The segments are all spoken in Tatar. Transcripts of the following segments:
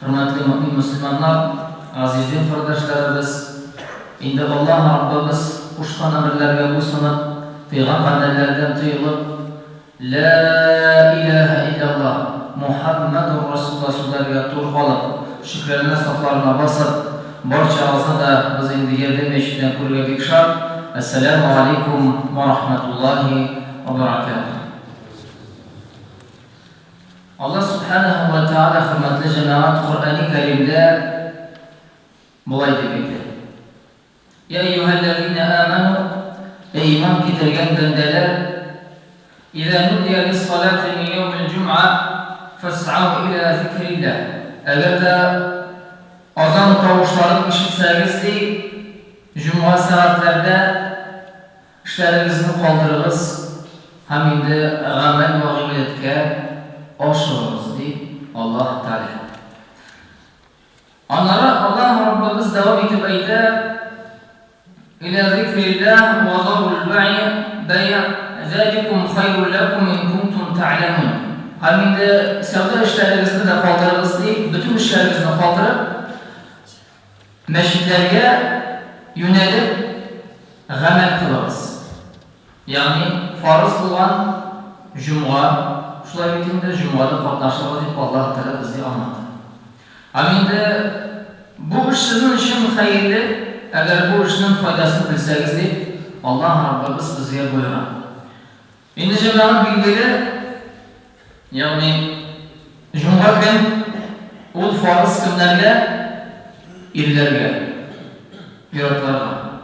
Хөрмәтле мөэмин мөселманнар, газиз дин кардәшләребез, инде Аллаһ Раббыбыз кушкан әмерләргә буйсынып, тыйган гамәлләрдән тыелып, Лә иләһә илляллаһ, Мухәммәдур Расулуллаһ сүзләргә туры калып, шөкранә сафларына басып, барчагызны да без инде Ярдәм мәчетеннән күрергә бик шат. Әссәләмү галәйкүм вә рахмәтуллаһи вә бәрәкәтүһ. Аллаһ Сүбхәнәһү вә Тәгалә, хөрмәтле җәмәгать, Коръәни Кәримдә болай дип әйтә, Йә әйюһәлләзинә әмәнү, Әй иман китергән бәндәләр, Изә нудия лиссаләти мин яумил җум'a фәсгау илә зикрилләһ, Әгәр дә азан тавышларын ишетсәгез, ди, җомга сәгатьләрдә, Эшләрегезне калдырыгыз һәм инде гамәл вә гыйбадәткә ашыгыгыз, ди Аллаһ Тәгалә. Аннары Аллаһ Раббыбыз дәвам итеп әйтә, Илә зикрилләһ вә зарул бәй, бәй, заликум хайрул ләкум ин кунтум тәгъләмун. Һәм инде сәүдә эшләрегезне дә калдырыгыз, ди, бөтен эшләрегезне калдырып, Мәчетләргә юнәлеп гамәл кылыгыз. Ягъни фарыз булган җомга, шулай бит инде, җомгада катнашыгыз дип Аллаһ Тәгалә безгә аңлата. Һәм инде бу эш сезнең өчен хәерле, әгәр бу эшнең файдасын белсәгез дип Аллаһ Раббыбыз безгә боера. Инде җәмәгать билгеле, ягъни җомга көн ул фарыз кемнәргә? Ирләргә, ир-атларга.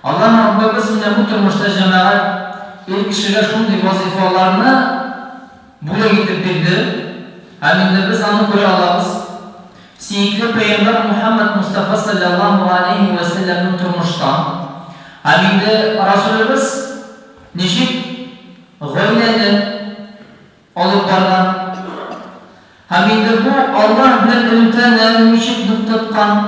Аллаһ Раббыбыз менә бу тормышта җәмәгать ир кешегә шундый вазыйфаларны бүләк итеп бирде, һәм инде без аны күрә алабыз. Сөекле пәйгамбәр Мухәммәд Мостафа салләллаһу галәйһи вә сәлләмнең тормыштан һәм инде Расулебез Ничек гаиләне алып барган һәм инде бу Аллаһ белән элемтәне ничек нык тоткан?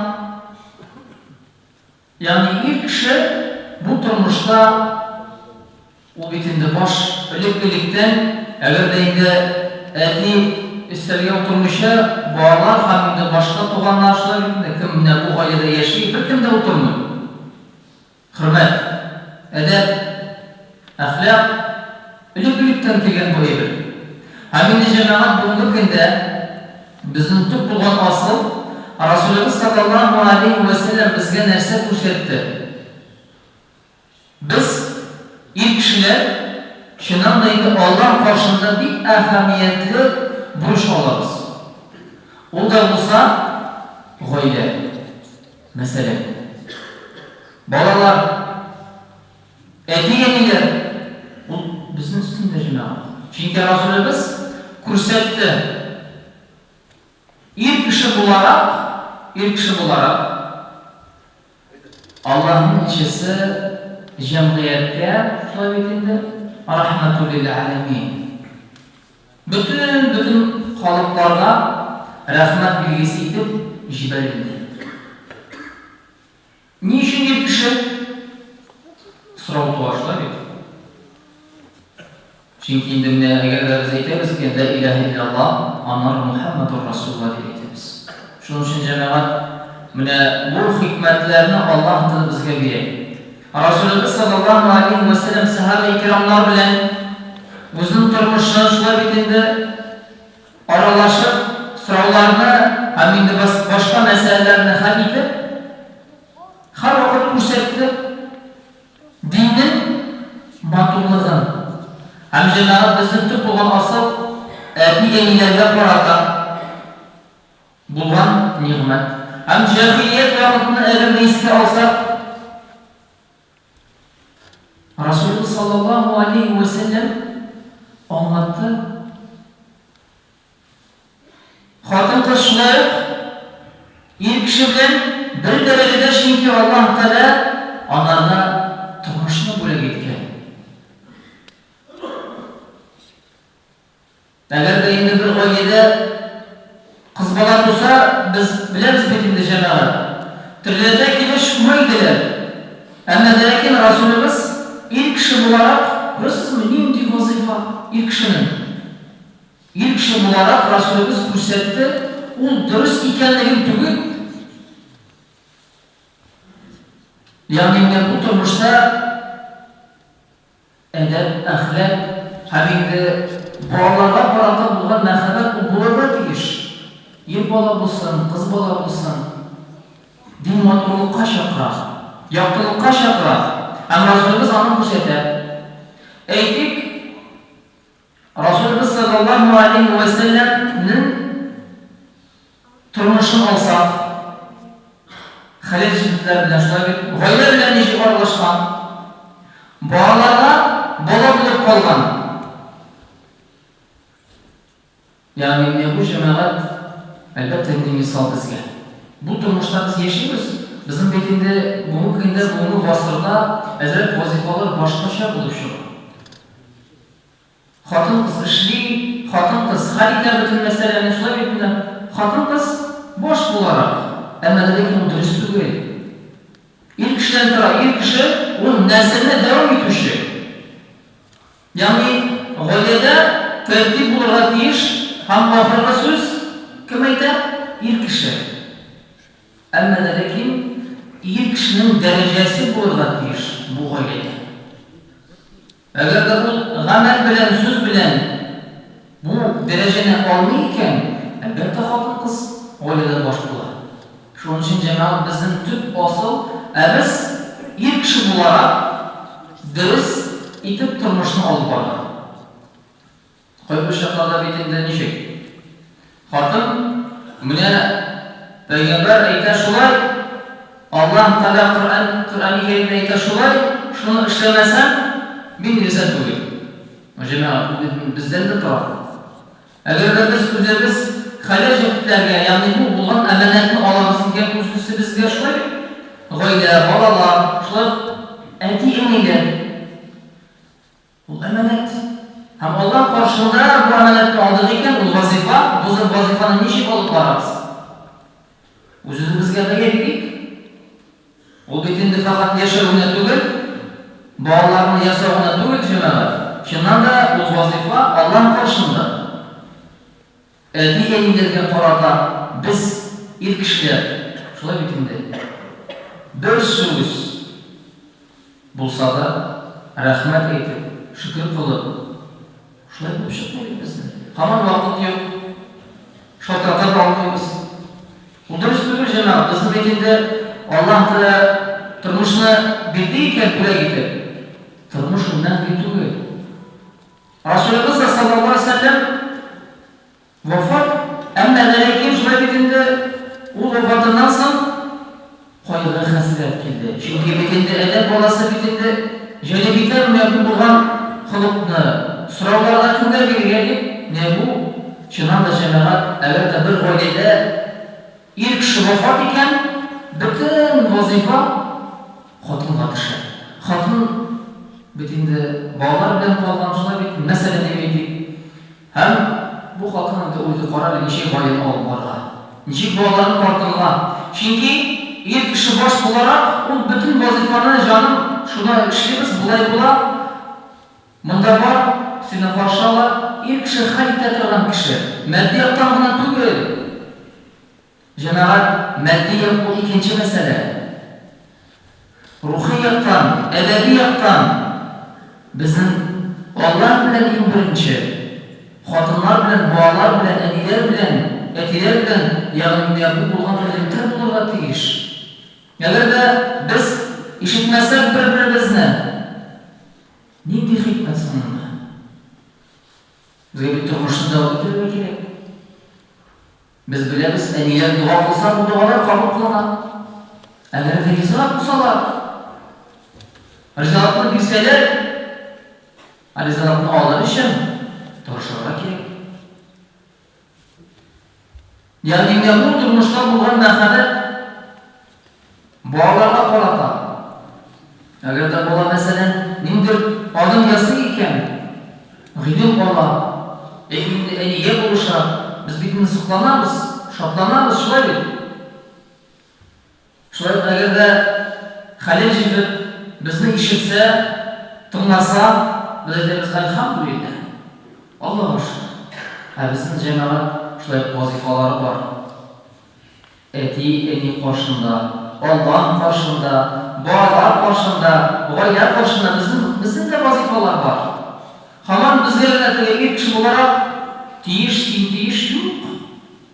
Ягъни ир кеше бу тормышта ул бит инде баш, элек-электән, әгәр дә инде әти өстәлгә утырмыйча, балалар һәм инде башка туганнар шулай бит инде, кем менә бу гаиләдә яши, беркем дә утырмый. Хөрмәт, әдәп, әхлак элек-электән килгән бу әйбер. Һәм инде, җәмәгать, бүгенге көндә безнең төп булган асыл, Расулебез салләллаһу галәйһи вә сәлләм безгә нәрсә күрсәтте? Без, ир кешеләр, чыннан да инде Аллаһ каршында бик әһәмиятле бурыч алабыз. Ул да булса, гаилә. Мәсәлән, балалар, әти-әниләр, ул безнең өстендә җәмәгать. Чөнки Расулебез күрсәтте, ир кеше буларак, ир кеше буларак, Аллаһның илчесе җәмгыятькә, шулай бит инде, рәхмәтүл лил әләмин. Бөтен-бөтен халыкларга рәхмәт билгесе итеп җибәрелде. Ни өчен ир кеше? Сорау туа шулай бит. Чөнки инде менә әгәр дә без әйтәбез икән, Лә иләһә илляллаһ, аннары Мухәммәдур Расулуллаһ дип әйтәбез. Шуның өчен, җәмәгать, менә бу хикмәтләрне Аллаһ Тәгалә безгә бирә. Расулебез саллаллаһу алейһи вә сәлләм сәхабә кирамнар белән үзенең тормышын шулай бит инде аралашып, сорауларны һәм инде башка мәсьәләләрне хәл итеп, һәрвакыт күрсәтте диннең матурлыгын. Һәм җәмәгать безнең төп булган асыл әти-әниләргә карата Булган нигъмәт. Һәм җаһилият вакытны әгәр дә искә алсак, Расулыбыз саллаллаһу алейһи вә сәлләм аңлатты, хатын-кыз шулай ук ир кеше белән бер дәрәҗәдә, чөнки Аллаһ Тәгалә анарга тормышны бүләк иткән. Әгәр дә инде бер гаиләдә кыз бала туса, без беләбез бит инде, җәмәгать, төрләтә килеш күмә иделәр. Әмма дә ләкин Расулыбыз ир кеше буларак, күрәсезме, нинди вазыйфа ир кешенең? Ир кеше буларак Расулыбыз күрсәтте, ул дөрес икәнлеген түгел. Ягъни менә бу тормышта әдәп, әхлак һәм инде балаларга карата булган мәхәббәт ул булырга тиеш. Ир бала булсын, кыз бала булсын, дин матурлыкка чакыра, яктылыкка чакыра. Һәм Расулыбыз аны күрсәтә. Әйтик, Расулыбыз саллаллаһу алейһи вә сәлләмнең тормышын алсак, хәләл җефетләр белән шулай бит, гаилә белән ничек аралашкан, балаларга бала булып калган. Ягъни менә бу җәмәгать, әлбәттә инде, мисал безгә. Бу тормышта без яшибез, безнең бит инде бүгенге көндә, бүгенге гасырда әзрәк вазифалар башкача булып чыга. Хатын-кыз эшли, хатын-кыз хәл итә бөтен мәсьәләне, шулай бит менә. Хатын-кыз баш буларак, әмма дә ләкин ул дөрес түгел. Ир кешедән тора, ир кеше ул нәселне дәвам итүче. Ягъни гаиләдә тәртип булырга тиеш һәм ахыргы сүз кем әйтә? Ир кеше. Әмма дә ләкин ир кешенең дәрәҗәсе булырга тиеш бу гаиләдә. Әгәр дә ул гамәл белән, сүз белән бу дәрәҗәне алмый икән, әлбәттә, хатын-кыз гаиләдә баш була. Шуның өчен, җәмәгать, безнең төп асыл, ә без, ир кеше буларак, дөрес итеп тормышны алып барырга. Кайбер чакларда бит инде ничек? Хатын, менә пәйгамбәр әйтә шулай, Аллаһ Тәгалә Коръән, Коръәни Кәримдә әйтә шулай, шуны эшләмәсәм, мин риза түгел. Җәмәгать, ул бит бездән дә тора. Әгәр дә без үзебез хәләл җефетләргә, ягъни бу булган әманәтне алабыз икән үз өстебезгә, шулай бит? Гаилә, балалар, шулай ук әти-әниләр. Ул әманәт. Һәм Аллаһ каршында бу әманәтне алдык икән, ул вазифа, бу зур вазифаны ничек алып барабыз? Үз-үзебезгә бәя бирик. Ул бит инде фәкать яшәү генә түгел, балаларны ясау гына түгел, җәмәгать. Чыннан да, ул вазифа Аллаһ каршында. Әти-әниләргә карата без, ир кешеләр, шулай бит инде, бер сүз булса да, рәхмәт әйтеп, шөкер кылып, шулай булып чыкмый бит безнең. Һаман вакыт юк, шалтырата да алмыйбыз. Ул дөрес түгел, җәмәгать, безне бит инде Аллаһ Тәгалә тормышны бирде икән бүләк итеп, тормыш ул мәңге түгел. Расулыбыз да саллаллаһу алейһи ва сәлләм вафат, әмма дә ләкин шулай бит инде ул вафатыннан соң кайгы-хәсрәт килде. Чөнки бит инде адәм баласы бит инде җәлеп итә менә бу булган холыкны, сорауларга кемгә бирергә дип, менә бу чыннан да җәмәгать, әгәр дә бер гаиләдә ир кеше вафат икән, бөтен вазыйфа Хатынга төшә. Хатын бит инде балалар белән калган, шулай бит, мәсәлән дип әйтик. Һәм бу хатын инде уйлый, кара әле, ничек гаиләне алып барырга, ничек балаларны тартырга. Чөнки ир кеше баш буларак, ул бөтен вазыйфаны, җаным, шулай эшлибез, болай була, монда бар, сине каршы ала. Ир кеше хәл итә торган кеше. Матди яктан гына түгел. Җәмәгать, матди як ул икенче мәсьәлә. Рухи яктан, әдәби яктан безнең Аллаһ белән иң беренче, хатыннар белән, балалар белән, әниләр белән, әтиләр белән, ягъни менә бу булган элемтә булырга тиеш. Әгәр дә без ишетмәсәк бер-беребезне, нинди хикмәт соң монда? Безгә бит тормышны дәвам итәргә кирәк. Без беләбез, әниләр дога кылса, бу догалар кабул кылына. Әгәр дә риза булсалар, ризалыкны бирсәләр, ә ризалыкны алыр өчен тырышырга кирәк. Ягъни менә бу тормышта булган мәхәббәт балаларга карата. Әгәр дә бала, мәсәлән, ниндидер адым ясый икән, гыйлем ала, яки инде әнигә булыша, без бит инде сокланабыз, шатланабыз, шулай бит? Шулай ук әгәр дә хәләл җефет безне ишетсә, тыңласа, без әйтәбез, Әлхәмдүлилләһ, Аллага шөкер. Ә безнең җәмәгать шулай ук вазифалары бар. Әти-әни каршында, Аллаһ каршында, балалар каршында, гаилә каршында безнең, безнең дә вазыйфалар бар. Һаман безгә генә теге ир кеше буларак, тиеш, син тиеш, юк.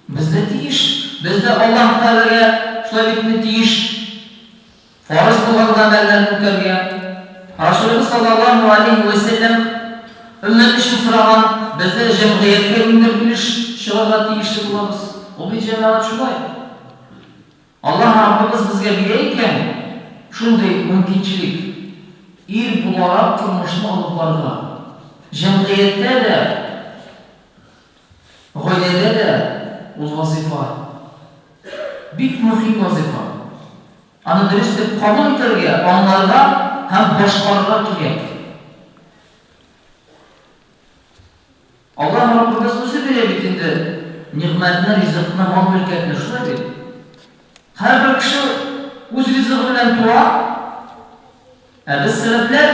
Без дә тиеш. Без дә Аллаһ Тәгаләгә шулай бит инде тиеш. Фарыз булган гамәлләрне үтәргә. Расулыбыз саллаллаһу алейһи вә сәлләм өммәт өчен сораган, без дә җәмгыятькә ниндидер өлеш чыгарга тиешле булабыз. Ул бит җәмәгать шулай. Аллаһ Раббыбыз безгә бирә икән шундый мөмкинчелек, ир буларак тормышны алып барырга. Җәмгыятьтә дә, гаиләдә дә ул вазыйфа. Бик мөһим вазыйфа. Аны дөрес итеп кабул итәргә, аңларга һәм башкарырга кирәк. Аллаһ Раббыбыз үзе бирә бит инде нигъмәтне, ризыкны, мал-мөлкәтне, шулай бит? Һәрбер кеше үз ризыгы белән туа, ә без сәбәпләр,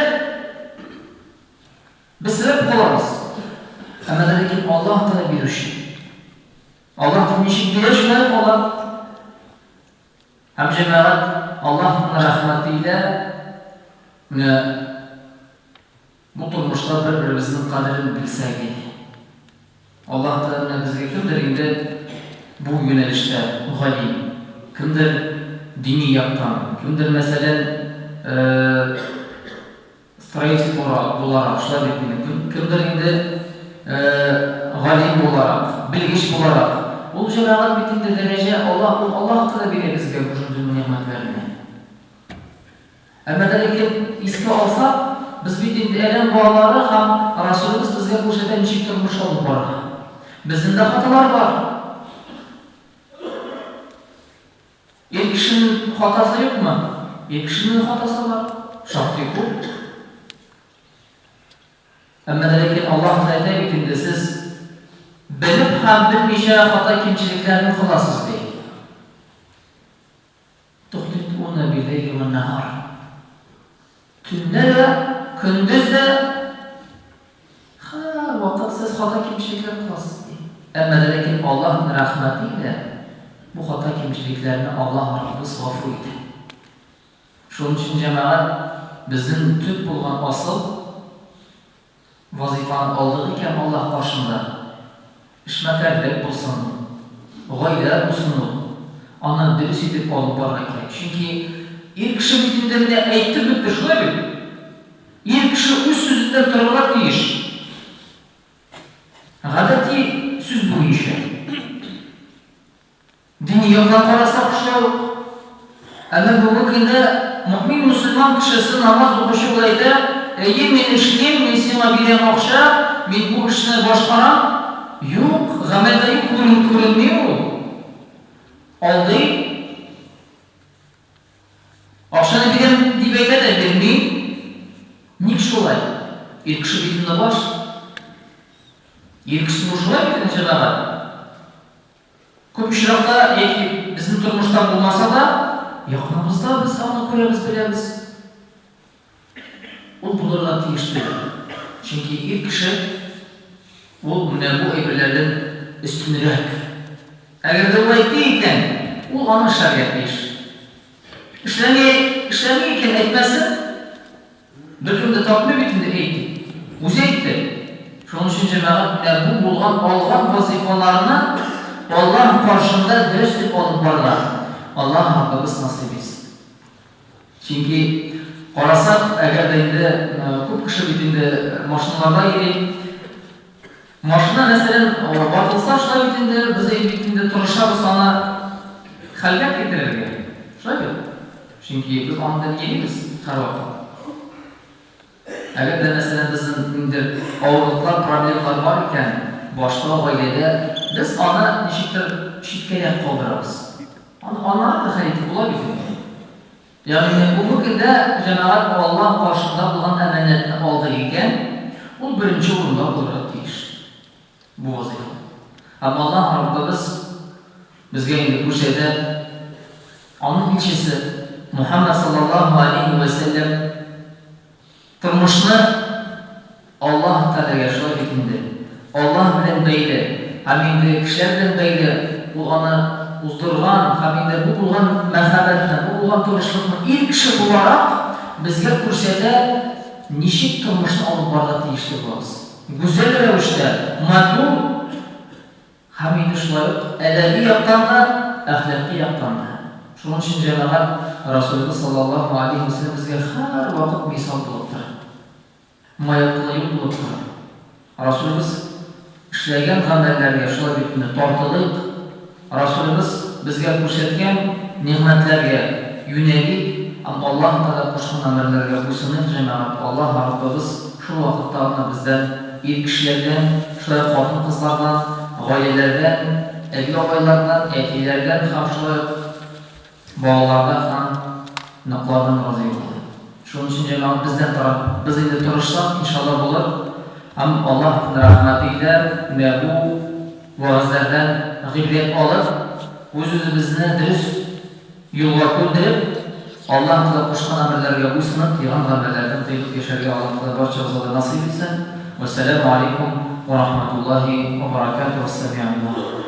без сәбәп кылабыз. Әмма дә ләкин Аллаһ Тәгалә бирүче. Аллаһ ничек бирә, шулай ук ала. Һәм җәмәгать Аллаһның рәхмәте илә менә бу тормышта бер-беребезнең кадерен белсәк иде. Аллаһ Тәгалә менә безгә кемдер инде бу юнәлештә галим, кемдер дини яктан, кемдер, мәсәлән, Строитель буларак, шулай бит инде. Кемдер инде галим буларак, белгеч буларак. Ул җәмәгать бит инде дәрәҗә Аллаһ, ул Аллаһ Тәгалә бирә безгә бу шундый нигъмәтләрне. Әмма дә ләкин искә алсак, без бит инде адәм балалары һәм Расулыбыз безгә күрсәтә ничек тормыш алып барырга. Безнең дә хаталар бар. Ир кешенең хатасы юкмы? Ир кешенең дә хатасы бар. Шактый күп. Әмма дә ләкин Аллаһ та әйтә бит инде, сез белеп һәм белмичә хата кимчелекләрне кыласыз, ди. Тухтитуна билләйли вән нахар. Төнлә дә, көндез дә һәрвакыт сез хата кимчелекләр кыласыз, ди. Әмма дә ләкин Аллаһның рәхмәте илә бу хата кимчелекләрне Аллаһ Раббыбыз гафу итә. Шуның өчен, җәмәгать, безнең төп булган асыл, Вазыйфаны алдык икән Аллаһ каршында, эшмәкәрлек булсын ул, гаилә булсын ул, аны дөрес итеп алып барырга кирәк. Чөнки ир кеше бит инде менә әйтте, бетте, шулай бит? Ир кеше үз сүзендә торырга тиеш. Гадәти сүз буенча. Дини яктан карасак, шулай ук. Әмма бүгенге көндә мөэмин мөселман кешесе намаз укучы ул әйтә, Әйе, мин эшлим, мин сиңа бирәм акча, мин бу эшне башкарам. Юк, гамәлдә юк, күрен күренми ул. Алдый. Акчаны бирәм дип әйтә дә, бирми. Ник шулай? Ир кеше бит инде баш. Ир кеше бу шулай бит инде, җәмәгать. Күп очракта яки безнең тормышта булмаса да, якыныбызда без аны күрәбез, беләбез. Ул булырга тиеш түгел. Чөнки ир кеше ул менә бу әйберләрдән өстенрәк. Әгәр дә ул әйтте икән, ул аны эшләргә тиеш. Эшләми, эшләми икән, әйтмәсен. Беркем дә тапмый бит инде, әйт дип. Үзе әйтте. Шуның өчен, җәмәгать, менә бу булган алган вазыйфаларны Аллаһ каршында дөрес дип алып барырга Аллаһ Раббыбыз насыйп итсен. Чөнки, карасак, әгәр дә инде күп кеше бит инде машиналарда йөри. Машина, мәсәлән, ватылса, шулай бит инде, без бит инде тырышабыз аны хәлгә китерергә. Шулай бит? Чөнки без аның белән йөрибез һәрвакыт. Әгәр дә, мәсәлән, безнең ниндидер авырлыклар, проблемалар бар икән, башта, гаиләдә, без аны ничектер читкәрәк калдырабыз. Аны аннары да хәл итеп була бит инде. Ягъни менә бүгенге көндә җәмәгать Аллаһ каршында булган әманәтне алды икән, ул беренче урында булырга тиеш бу вазыйфа. Һәм Аллаһ Раббыбыз безгә инде күрсәтә, аның илчесе Мухаммад саллаллаһу алейһи вә сәлләм Тормышны Аллаһ Тәгаләгә шулай бит инде, Аллаһ белән бәйле һәм инде кешеләр белән бәйле, ул аны уздырган һәм. Һәм инде бу булган мәхәббәтне, бу булган тырышлыкны ир кеше буларак безгә күрсәтә, ничек тормышны алып барырга тиешле булабыз. Гүзәл рәвештә, матур һәм инде шулай ук әдәби яктан да, әхлакый яктан да. Шуның өчен, җәмәгать, Расулебез саллаллаһу алейһи вә сәлләм безгә һәрвакыт мисал булып тора. Маяклы юл булып тора. Расулебез эшләгән гамәлләргә шулай бит инде тартылыйк, Расулебез безгә күрсәткән нигъмәтләргә юнәлик һәм Аллаһ Тәгалә кушкан әмерләргә буйсыныйк, җәмәгать, Аллаһ Раббыбыз шул вакытта гына бездән, ир кешеләрдән, шулай ук хатын-кызлардан, гаиләләрдән, әби-бабайлардан, әтиләрдән һәм шулай ук Балалардан һәм ныклардан разый була. Шуның өчен, җәмәгать, бездән тора. Без инде тырышсак, иншалла, булыр. Һәм Аллаһның рәхмәте илә менә бу вәгазьләрдән гыйбрәт алып, үз-үзебезне дөрес юлга күндереп, Аллаһ Тәгалә кушкан әмерләргә буйсынып, тыйган гамәлләрдән тыелып яшәргә Аллаһ Тәгалә барчабызга да насыйп итсен. Вәссәламү алейкум вә рахматуллаһи вә баракатуһ. Вәссәми'аллаһ.